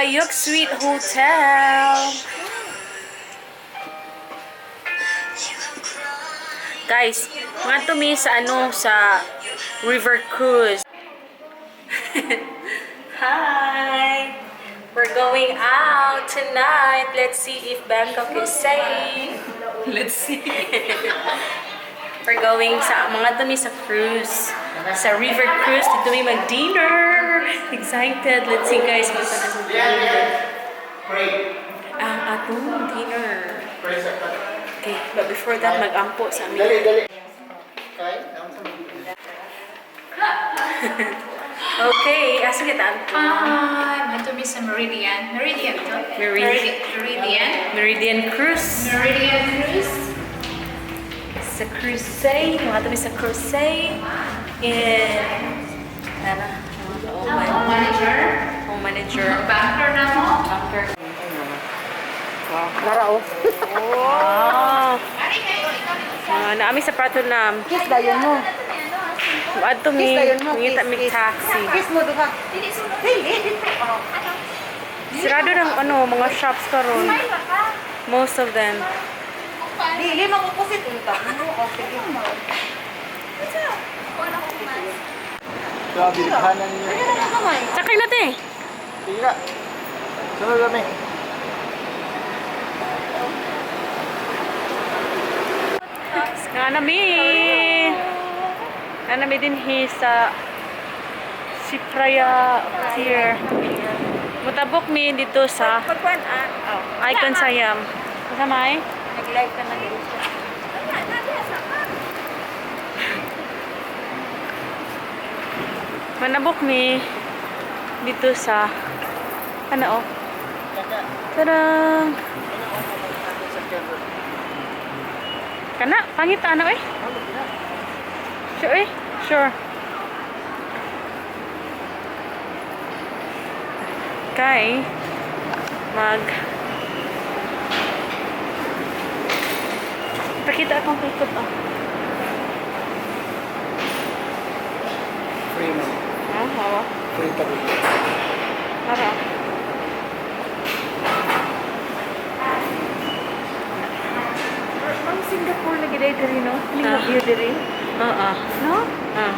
Baiyoke Suite Hotel. Guys, mga mi sa ano, sa river cruise. Hi! We're going out tonight. Let's see if Bangkok is safe. Let's see. We're going sa mga mi sa cruise. Sa river cruise. Dito mi mag-dinner. Excited. Let's see, guys. Ang atong dinner. Okay, but before that, mag-ampo sa amin. Dali, dali. Okay, asa kita ampo? Hi, mato mi sa Meridian. Meridian to? Meridian. Meridian. Meridian Cruise. Meridian Cruise. Sa cruise. Mga mi sa cruise. And, ano, oh, Manager. Oh, manager. Banker na mo. Banker. Wow. Nara oh. Wow. Ah, naami sa Pratunam. Kiss dayon mo. Adto mi, Kiss dayon mo. ngita Kiss, mi kiss. taxi. Kiss mo duha. Dili dito. Oh. Sarado ng ano, mga shops karon. Most of them. Dili makukusit unta mo. Oh, sige. Grabe, lighanan niyo. Sakay na te. Sige na. Sunod kami. Nanami. Nanami din hi sa Sipraya Pier. Mutabok mi dito sa Pagkuan ah. Oh. Icon Siam. Kasama ay? Nag-live ka na dito. Manabok mi dito sa ano oh. Tadang! Kana, pangit ano eh? Sure eh? Sure. Kay mag Pakita akong likod oh. Free man. Ah, hawa. Free tabi. Tara. Mang Singapore lagi dai diri no? Kini nga view diri. Oo. No? Ah.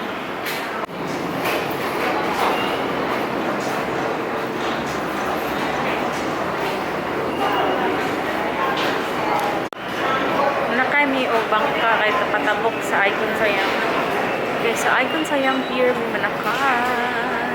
Nakay mi og bangka kay patabok sa Icon Siam. Okay, sa Icon Siam Pier may manakay.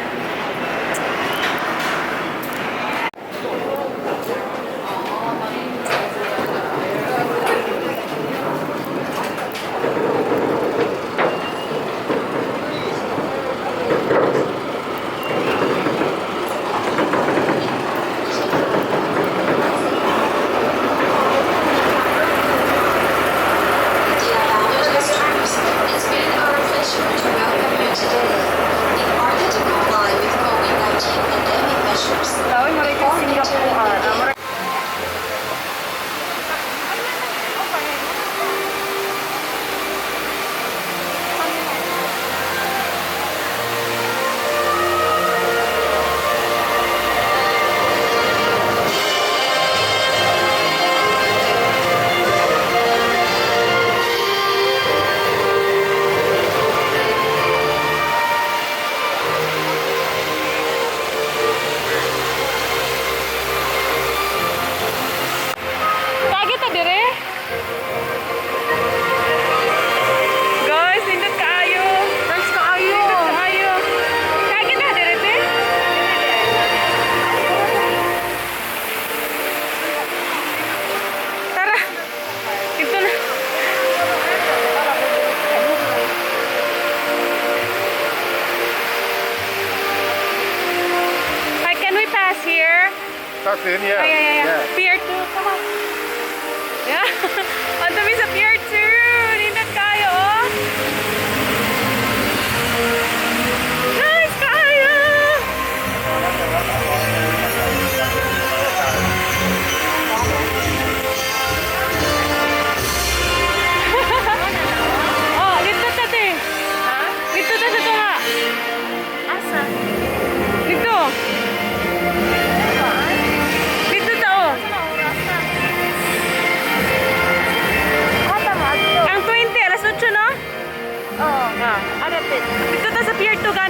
Dear valued customers, it's been our pleasure to welcome you today. In order to comply with COVID-19 pandemic measures, Tawag mo rin before Singapore entering ah. the Amor Kagi ta dire? Guys, nindot kaayo. First kaayo. Nindot kaayo. Kagi ta dire te? Tara. Ito na. Hi, can we pass here? Pass in, yeah. Ay, ay, ay. Pier 2, come on. Yeah.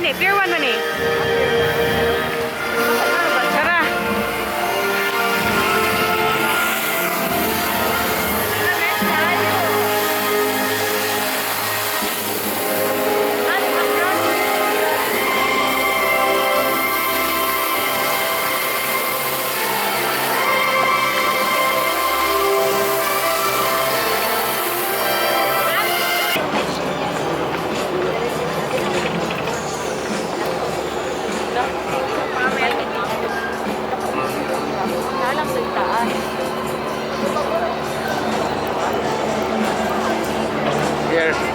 Gani, Pier 1 man eh. Tara. Alam sa itaas. Here.